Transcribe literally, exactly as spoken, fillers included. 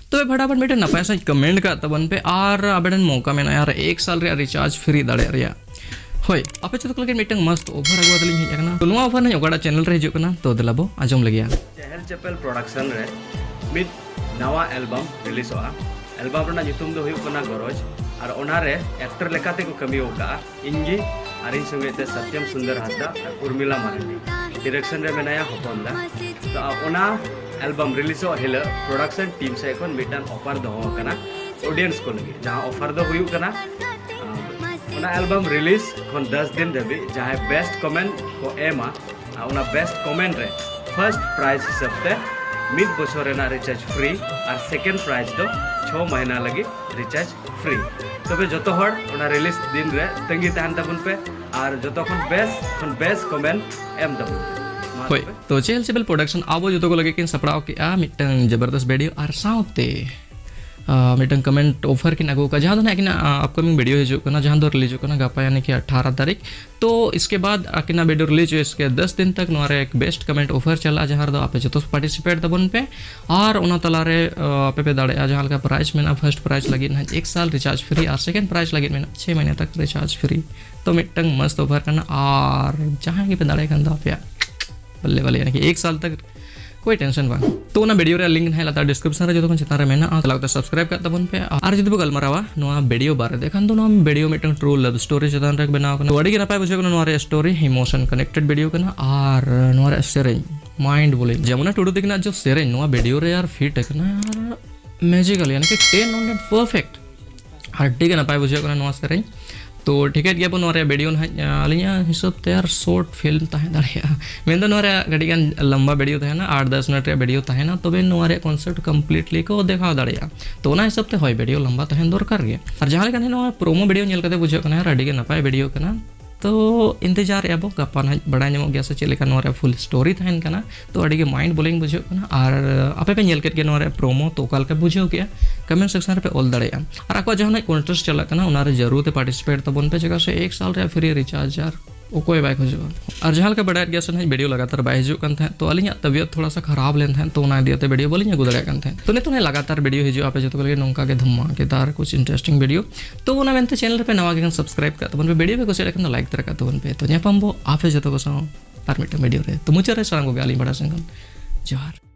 ᱛᱚᱵᱮ ᱯᱷᱟᱴᱟᱯᱷᱟᱴ ᱢᱤᱫᱴᱮᱱ ᱱᱟᱯᱟᱭ ᱥᱟᱺᱦᱤᱡ ᱠᱚᱢᱮᱱᱴ ᱠᱟᱜ ᱛᱟᱵᱚᱱ ᱯᱮ, ᱟᱨ ᱟᱵᱮᱱ ᱢᱚᱠᱟ ᱢᱮᱱᱟᱜᱼᱟ ᱟᱨ ᱮᱠ ᱥᱟᱞ ᱨᱮᱭᱟᱜ ᱨᱤᱪᱟᱨᱡᱽ ᱯᱷᱨᱤ ᱫᱟᱲᱮᱭᱟᱜ ᱨᱮᱭᱟᱜ᱾ ᱦᱳᱭ, ᱟᱯᱮ ᱡᱚᱛᱚ ᱠᱚ ᱞᱟᱹᱜᱤᱫ ᱢᱤᱫᱴᱟᱝ ᱢᱚᱥᱛ ᱚᱯᱷᱟᱨ ᱟᱹᱜᱩ ᱠᱟᱛᱮ ᱞᱤᱧ ᱦᱮᱡ ᱟᱠᱟᱱᱟ᱾ ᱛᱚ ᱱᱚᱣᱟ ᱚᱯᱷᱟᱨ ᱱᱟᱦᱟᱜ ᱚᱠᱟᱴᱟᱜ ᱪᱮᱱᱮᱞ ᱨᱮ ᱦᱤᱡᱩᱜ ᱠᱟᱱᱟ, ᱛᱚ ᱫᱮᱞᱟ ᱵᱚ ᱟᱸᱡᱚᱢ ᱞᱮᱜᱮᱭᱟ᱾ ᱪᱮᱦᱮᱞ ᱪᱮᱯᱮᱞ ᱯᱨᱚᱰᱟᱠᱥᱚᱱ ᱨᱮ ᱢᱤᱫ ᱱᱟᱣᱟ ᱮᱞᱵᱟᱢ ᱨᱤᱞᱤᱡᱚᱜᱼᱟ᱾ ᱮᱞᱵᱟᱢ ᱨᱮᱱᱟᱜ ᱧᱩᱛᱩᱢ ᱫᱚ ᱦᱩᱭᱩᱜ ᱠᱟᱱᱟ ᱜᱚᱨᱚᱡᱽ, ᱟᱨ ᱚᱱᱟᱨᱮ ᱮᱠᱴᱚᱨ ᱞᱮᱠᱟᱛᱮ ᱠᱚ ᱠᱟᱹᱢᱤ ᱟᱠᱟᱫᱼᱟ ᱤᱧ ᱜᱮ, ᱟᱨ ᱤᱧ ᱥᱚᱸᱜᱮ ᱛᱮ ᱥᱟᱛᱭᱟᱢ ᱥᱩᱱᱫᱚᱨ ᱦᱟᱸᱥᱫᱟ ᱟᱨ ᱩᱨᱢᱤᱞᱟ ᱢᱟᱨᱟᱱᱰᱤ᱾ ᱰᱤᱨᱮᱠᱥᱚᱱ ᱨᱮ ᱢᱮᱱᱟᱭᱟ ᱦᱚᱯᱚᱱ ᱫᱟ᱾ ᱛᱚ ᱚᱱᱟ ᱮᱞᱵᱟᱢ ᱨᱤᱞᱤᱡᱚᱜ ᱦᱤᱞᱳᱜ ᱯᱨᱚᱰᱟᱠᱥᱚᱱ ᱴᱤᱢ ᱥᱮᱫ ᱠᱷᱚᱱ ᱢᱤᱫᱴᱟᱝ ᱚᱯᱷᱟᱨ ᱫᱚᱦᱚ ᱟᱠᱟᱱᱟ ᱚᱰᱤᱭᱮᱱᱥ ᱠᱚ ᱞᱟᱹᱜᱤᱫ᱾ ᱡᱟᱦᱟᱸ ᱚᱯᱷᱟᱨ ᱫᱚ ᱦᱩᱭᱩᱜ ᱠᱟᱱᱟ, ᱟᱸ, ᱚᱱᱟ ᱮᱞᱵᱟᱢ ᱨᱤᱞᱤᱡᱽ ᱠᱷᱚᱱ ᱫᱚᱥ ᱫᱤᱱ ᱫᱷᱟᱹᱵᱤᱡ ᱡᱟᱦᱟᱸᱭ ᱵᱮᱥᱴ ᱠᱚᱢᱮᱱᱴ ᱠᱚ ᱮᱢᱟ, ᱟᱨ ᱚᱱᱟ ᱵᱮᱥᱴ ᱠᱚᱢᱮᱱᱴ ᱨᱮ ᱯᱷᱟᱨᱥᱴ ᱯᱨᱟᱭᱤᱡᱽ ᱦᱤᱥᱟᱹᱵ ᱛᱮ ᱢᱤᱫ ᱵᱚᱪᱷᱚᱨ ᱨᱮᱱᱟᱜ ᱨᱤᱪᱟᱨᱡᱽ ᱯᱷᱨᱤ ᱟᱨ ᱥᱮᱠᱮᱱᱰ ᱯᱨᱟᱭᱤᱡᱽ ᱫᱚ ᱪᱷᱚ ᱢᱟᱹᱦᱱᱟᱹ ᱞᱟᱹᱜᱤᱫ ᱨᱤᱪᱟᱨᱡᱽ ᱯᱷᱨᱤ᱾ ᱛᱚᱵᱮ ᱡᱚᱛᱚ ᱦᱚᱲ ᱚᱱᱟ ᱨᱤᱞᱤᱡᱽ ᱫᱤᱱ ᱨᱮ ᱛᱟᱺᱜᱤ ᱛᱟᱦᱮᱱ ᱛᱟᱵᱚᱱ ᱯᱮ, ᱟᱨ ᱡᱚᱛᱚ ᱠᱷᱚᱱ ᱵᱮᱥ ᱠᱷᱚᱱ ᱵᱮᱥ ᱠᱚᱢᱮᱱᱴ ᱮᱢ ᱛᱟᱵᱚᱱ ᱯᱮ᱾ ᱢᱟ ᱦᱳᱭ, ᱛᱚᱵᱮ᱾ ᱛᱚ ᱪᱮᱦᱮᱞ ᱪᱮᱯᱮᱞ ᱯᱨᱚᱰᱟᱠᱥᱚᱱ ᱟᱵᱚ ᱡᱚᱛᱚ ᱠᱚ ᱞᱟᱹᱜᱤᱫ ᱠᱤᱱ ᱥᱟᱯᱲᱟᱣ ᱠᱮᱜᱼᱟ ᱢᱤᱫᱴᱟᱝ ᱡᱚᱵᱚᱨᱫᱚᱥ ᱵᱷᱤᱰᱤᱭᱳ, ᱟᱨ ᱥᱟᱶᱛᱮ, ᱟ, ᱢᱤᱫᱴᱟᱝ ᱠᱚᱢᱮᱱᱴ ᱚᱯᱷᱟᱨ ᱠᱤᱱ ᱟᱹᱜᱩ ᱟᱠᱟᱫᱼᱟ, ᱡᱟᱦᱟᱸ ᱫᱚ ᱱᱟᱦᱟᱜ ᱟᱹᱠᱤᱱᱟᱜ, ᱟ, ᱟᱯᱠᱟᱢᱤᱝ ᱵᱷᱤᱰᱤᱭᱳ ᱦᱤᱡᱩᱜ ᱠᱟᱱᱟ, ᱡᱟᱦᱟᱸ ᱫᱚ ᱨᱤᱞᱤᱡᱚᱜ ᱠᱟᱱᱟ ᱜᱟᱯᱟ, ᱭᱟᱱᱤ ᱠᱤ ᱟᱴᱷᱟᱨᱚ ᱛᱟᱹᱨᱤᱠᱷ᱾ ᱛᱚ ᱤᱥᱠᱮ ᱵᱟᱫ ᱟᱹᱠᱤᱱᱟᱜ ᱵᱷᱤᱰᱤᱭᱳ ᱨᱤᱞᱤᱡᱽ ᱦᱩᱭ ᱤᱥᱠᱮ ᱫᱚᱥ ᱫᱤᱱ ᱛᱟᱠ ᱱᱚᱣᱟ ᱨᱮ ᱮᱠ ᱵᱮᱥᱴ ᱠᱚᱢᱮᱱᱴ ᱚᱯᱷᱟᱨ ᱪᱟᱞᱟᱜᱼᱟ, ᱡᱟᱦᱟᱸ ᱨᱮᱫᱚ ᱟᱯᱮ ᱡᱚᱛᱚ ᱯᱟᱨᱴᱤᱥᱤᱯᱮᱴ ᱛᱟᱵᱚᱱ ᱯᱮ᱾ ᱟᱨ ᱚᱱᱟ ᱛᱟᱞᱟᱨᱮ, ᱟ, ᱟᱯᱮ ᱯᱮ ᱫᱟᱲᱮᱭᱟᱜᱼᱟ ᱡᱟᱦᱟᱸ ᱞᱮᱠᱟ ᱯᱨᱟᱭᱤᱡᱽ ᱢᱮᱱᱟᱜᱼᱟ, ᱯᱷᱟᱨᱥᱴ ᱯᱨᱟᱭᱤᱡᱽ ᱞᱟᱹᱜᱤᱫ ᱱᱟᱦᱟᱜ ᱮᱠ ᱥᱟᱞ ᱨᱤᱪᱟᱨᱡᱽ ᱯᱷᱨᱤ ᱟᱨ ᱥᱮᱠᱮᱱᱰ ᱯᱨᱟᱭᱤᱡᱽ ᱞᱟᱹᱜᱤᱫ ᱢᱮᱱᱟᱜᱼᱟ ᱪᱷᱮ ᱢᱟᱹᱦᱱᱟᱹ ᱛᱟᱠ ᱨᱤᱪᱟᱨᱡᱽ ᱯᱷᱨᱤ᱾ ᱛᱚ ᱢᱤᱫᱴᱟᱝ ᱢᱚᱥᱛ ᱚᱯᱷᱟᱨ ᱠᱟᱱᱟ, ᱟᱨ ᱡᱟᱦᱟᱸᱭ ᱜᱮᱯᱮ ᱫᱟᱲᱮᱭᱟᱜ ᱠᱷᱟᱱ ᱫᱚ ᱟᱯᱮᱭᱟᱜ ᱵᱚᱞᱞᱮ ᱵᱚᱞᱞᱮ, ᱭᱟᱱᱤ ᱠᱤ ᱮᱠ ᱥᱟᱞ ᱛᱟᱠ ᱠᱳᱭ ᱴᱮᱱᱥᱚᱱ ᱵᱟᱝ᱾ ᱛᱚ ᱚᱱᱟ ᱵᱷᱤᱰᱤᱭᱳ ᱨᱮᱭᱟᱜ ᱞᱤᱝᱠ ᱱᱟᱦᱟᱜ ᱞᱟᱛᱟᱨ ᱰᱤᱥᱠᱨᱤᱯᱥᱚᱱ ᱨᱮ ᱡᱚᱛᱚ ᱠᱷᱚᱱ ᱪᱮᱛᱟᱱ ᱨᱮ ᱢᱮᱱᱟᱜᱼᱟ, ᱪᱟᱞᱟᱣ ᱠᱟᱛᱮ ᱥᱟᱵᱥᱠᱨᱟᱭᱤᱵ ᱠᱟᱜ ᱛᱟᱵᱚᱱ ᱯᱮ᱾ ᱟᱨ ᱡᱩᱫᱤ ᱵᱚ ᱜᱟᱞᱢᱟᱨᱟᱣᱟ ᱱᱚᱣᱟ ᱵᱷᱤᱰᱤᱭᱳ ᱵᱟᱨᱮ ᱛᱮ, ᱠᱷᱟᱱ ᱫᱚ ᱱᱚᱣᱟ ᱵᱷᱤᱰᱤᱭᱳ ᱢᱤᱫᱴᱟᱝ ᱴᱨᱩ ᱞᱟᱵᱷ ᱥᱴᱳᱨᱤ ᱪᱮᱛᱟᱱ ᱨᱮ ᱵᱮᱱᱟᱣ ᱠᱟᱱᱟ᱾ ᱛᱚ ᱟᱹᱰᱤ ᱜᱮ ᱱᱟᱯᱟᱭ ᱵᱩᱡᱷᱟᱹᱜ ᱠᱟᱱᱟ ᱱᱚᱣᱟ ᱨᱮᱭᱟᱜ ᱥᱴᱳᱨᱤ, ᱤᱢᱳᱥᱚᱱ ᱠᱟᱱᱮᱠᱴᱮᱰ ᱵᱷᱤᱰᱤᱭᱳ ᱠᱟᱱᱟ᱾ ᱟᱨ ᱱᱚᱣᱟ ᱨᱮᱭᱟᱜ ᱥᱮᱨᱮᱧ ᱢᱟᱭᱤᱱᱰ ᱵᱞᱳᱭᱤᱝ, ᱡᱚᱢᱩᱱᱟ ᱴᱩᱰᱩ ᱛᱟᱹᱠᱤᱱᱟᱜ ᱡᱚ ᱥᱮᱨᱮᱧ ᱱᱚᱣᱟ ᱵᱷᱤᱰᱤᱭᱳ ᱨᱮ ᱟᱨ ᱯᱷᱤᱴ ᱟᱠᱟᱱᱟ, ᱟᱨ ᱢᱮᱡᱤᱠᱟᱞ, ᱭᱟᱱᱤ ᱠᱤ ᱴᱮᱱ ᱚᱱ ᱴᱮᱱ ᱯᱟᱨᱯᱷᱮᱠᱴ᱾ ᱟᱹᱰᱤ ᱜᱮ ᱱᱟᱯᱟᱭ ᱵᱩᱡᱷᱟᱹᱜ ᱠᱟᱱᱟ ᱱᱚᱣᱟ ᱥᱮᱨᱮᱧ᱾ ᱛᱚ ᱴᱷᱤᱠᱟᱹᱭᱮᱫ ᱜᱮᱭᱟ ᱵᱚᱱ, ᱱᱚᱣᱟ ᱨᱮᱭᱟᱜ ᱵᱷᱤᱰᱤᱭᱳ ᱱᱟᱦᱟᱜ, ᱟᱹᱞᱤᱧᱟᱜ ᱦᱤᱥᱟᱹᱵ ᱛᱮ ᱟᱨ ᱥᱚᱨᱴ ᱯᱷᱤᱞᱢ ᱛᱟᱦᱮᱸ ᱫᱟᱲᱮᱭᱟᱜᱼᱟ᱾ ᱢᱮᱱᱫᱚ ᱱᱚᱣᱟ ᱨᱮᱭᱟᱜ ᱠᱟᱹᱴᱤᱡ ᱜᱟᱱ ᱞᱚᱢᱵᱟ ᱵᱷᱤᱰᱤᱭᱳ ᱛᱟᱦᱮᱱᱟ, ᱟᱴ ᱫᱚᱥ ᱢᱤᱱᱤᱴ ᱨᱮᱭᱟᱜ ᱵᱷᱤᱰᱤᱭᱳ ᱛᱟᱦᱮᱱᱟ, ᱛᱚᱵᱮ ᱱᱚᱣᱟ ᱨᱮᱭᱟᱜ ᱠᱚᱱᱥᱮᱯᱴ ᱠᱚᱢᱯᱞᱤᱴᱞᱤ ᱠᱚ ᱫᱮᱠᱷᱟᱣ ᱫᱟᱲᱮᱭᱟᱜᱼᱟ᱾ ᱛᱚ ᱚᱱᱟ ᱦᱤᱥᱟᱹᱵ ᱛᱮ ᱦᱳᱭ, ᱵᱷᱤᱰᱤᱭᱳ ᱞᱚᱢᱵᱟ ᱛᱟᱦᱮᱱ ᱫᱚᱨᱠᱟᱨ ᱜᱮ᱾ ᱟᱨ ᱡᱟᱦᱟᱸ ᱞᱮᱠᱟ ᱱᱟᱦᱟᱜ ᱱᱚᱣᱟ ᱯᱨᱳᱢᱳ ᱵᱷᱤᱰᱤᱭᱳ ᱧᱮᱞ ᱠᱟᱛᱮ ᱵᱩᱡᱷᱟᱹᱜ ᱠᱟᱱᱟ, ᱟᱨ ᱟᱹᱰᱤ ᱜᱮ ᱱᱟᱯᱟᱭ ᱵᱷᱤᱰᱤᱭᱳ ᱠᱟᱱᱟ᱾ ᱛᱚ ᱤᱱᱛᱮᱡᱟᱨᱮᱜᱼᱟ ᱵᱚ, ᱜᱟᱯᱟ ᱱᱟᱦᱟᱜ ᱵᱟᱲᱟᱭ ᱧᱟᱢᱚᱜ ᱜᱮᱭᱟ ᱥᱮ ᱪᱮᱫ ᱞᱮᱠᱟ ᱱᱚᱣᱟ ᱨᱮᱭᱟᱜ ᱯᱷᱩᱞ ᱥᱴᱳᱨᱤ ᱛᱟᱦᱮᱱ ᱠᱟᱱᱟ᱾ ᱛᱚ ᱟᱹᱰᱤ ᱜᱮ ᱢᱟᱭᱤᱱᱰ ᱵᱞᱳᱭᱤᱝ ᱵᱩᱡᱷᱟᱹᱜ ᱠᱟᱱᱟ᱾ ᱟᱨ ᱟᱯᱮ ᱯᱮ ᱧᱮᱞ ᱠᱮᱫ ᱜᱮᱭᱟ ᱱᱚᱣᱟ ᱨᱮᱭᱟᱜ ᱯᱨᱳᱢᱳ, ᱛᱚ ᱚᱠᱟ ᱞᱮᱠᱟ ᱵᱩᱡᱷᱟᱹᱣ ᱠᱮᱜᱼᱟ, ᱠᱚᱢᱮᱱᱴ ᱥᱮᱠᱥᱚᱱ ᱨᱮᱯᱮ ᱚᱞ ᱫᱟᱲᱮᱭᱟᱜᱼᱟ᱾ ᱟᱨ ᱟᱠᱚᱣᱟᱜ ᱡᱟᱦᱟᱱᱟᱜ ᱠᱚᱱᱴᱮᱥᱴ ᱪᱟᱞᱟᱜ ᱠᱟᱱᱟ, ᱚᱱᱟ ᱨᱮ ᱡᱟᱹᱨᱩᱲ ᱛᱮ ᱯᱟᱨᱴᱤᱥᱤᱯᱮᱴ ᱛᱟᱵᱚᱱ ᱯᱮ, ᱪᱮᱫᱟᱜ ᱥᱮ ᱮᱠ ᱥᱟᱞ ᱨᱮᱭᱟᱜ ᱯᱷᱨᱤ ᱨᱤᱪᱟᱨᱡᱽ ᱟᱨ ᱚᱠᱚᱭ ᱵᱟᱭ ᱠᱷᱚᱡᱚᱜᱼᱟ? ᱟᱨ ᱡᱟᱦᱟᱸ ᱞᱮᱠᱟ ᱵᱟᱲᱟᱭᱮᱫ ᱜᱮᱭᱟ ᱥᱮ ᱱᱟᱦᱟᱜ, ᱵᱷᱤᱰᱤᱭᱳ ᱞᱟᱜᱟᱛᱟᱨ ᱵᱟᱭ ᱦᱤᱡᱩᱜ ᱠᱟᱱ ᱛᱟᱦᱮᱸᱫ, ᱛᱚ ᱟᱹᱞᱤᱧᱟᱜ ᱛᱟᱵᱤᱭᱚᱛ ᱛᱷᱚᱲᱟ ᱥᱟ ᱠᱷᱟᱨᱟᱯ ᱞᱮᱱ ᱛᱟᱦᱮᱸᱫ, ᱛᱚ ᱚᱱᱟ ᱤᱫᱤ ᱠᱟᱛᱮ ᱵᱷᱤᱰᱤᱭᱳ ᱵᱟᱹᱞᱤᱧ ᱟᱹᱜᱩ ᱫᱟᱲᱮᱭᱟᱜ ᱠᱟᱱ ᱛᱟᱦᱮᱸᱫ᱾ ᱛᱚ ᱱᱤᱛᱚᱜ ᱱᱟᱦᱟᱜ ᱞᱟᱜᱟᱛᱟᱨ ᱵᱷᱤᱰᱤᱭᱳ ᱦᱤᱡᱩᱜᱼᱟ ᱟᱯᱮ ᱡᱚᱛᱚ ᱠᱚ ᱞᱟᱹᱜᱤᱫ ᱱᱚᱝᱠᱟ ᱜᱮ ᱫᱷᱟᱢᱟᱠᱮᱫᱟᱨ ᱠᱩᱪ interesting video᱾ ᱛᱚ ᱚᱱᱟ ᱢᱮᱱᱛᱮ ᱪᱮᱱᱮᱞ ᱨᱮᱯᱮ ᱱᱟᱣᱟ ᱜᱮ ᱠᱷᱟᱱ ᱥᱟᱵᱥᱠᱨᱟᱭᱤᱵ ᱠᱟᱜ ᱛᱟᱵᱚᱱ ᱯᱮ, ᱵᱷᱤᱰᱤᱭᱳ ᱯᱮ ᱠᱩᱥᱤᱭᱟᱜ ᱠᱷᱟᱱ ᱫᱚ ᱞᱟᱭᱤᱠ ᱛᱟᱨᱟ ᱠᱟᱜ ᱛᱟᱵᱚᱱ ᱯᱮ᱾ ᱛᱚ ᱧᱟᱯᱟᱢ ᱵᱚ ᱟᱯᱮ ᱡᱚᱛᱚ ᱠᱚ ᱥᱟᱶ ᱟᱨ ᱢᱤᱫᱴᱟᱝ ᱵᱷᱤᱰᱤᱭᱳ ᱨᱮ᱾ ᱛᱚ ᱢᱩᱪᱟᱹᱫ ᱨᱮ ᱥᱟᱱᱟᱢ ᱠᱚᱜᱮ ᱟᱹᱞᱤᱧ ᱵᱟᱲᱟ ᱥᱮᱱ ᱠᱷᱚᱱ ᱡᱚᱦᱟᱨ᱾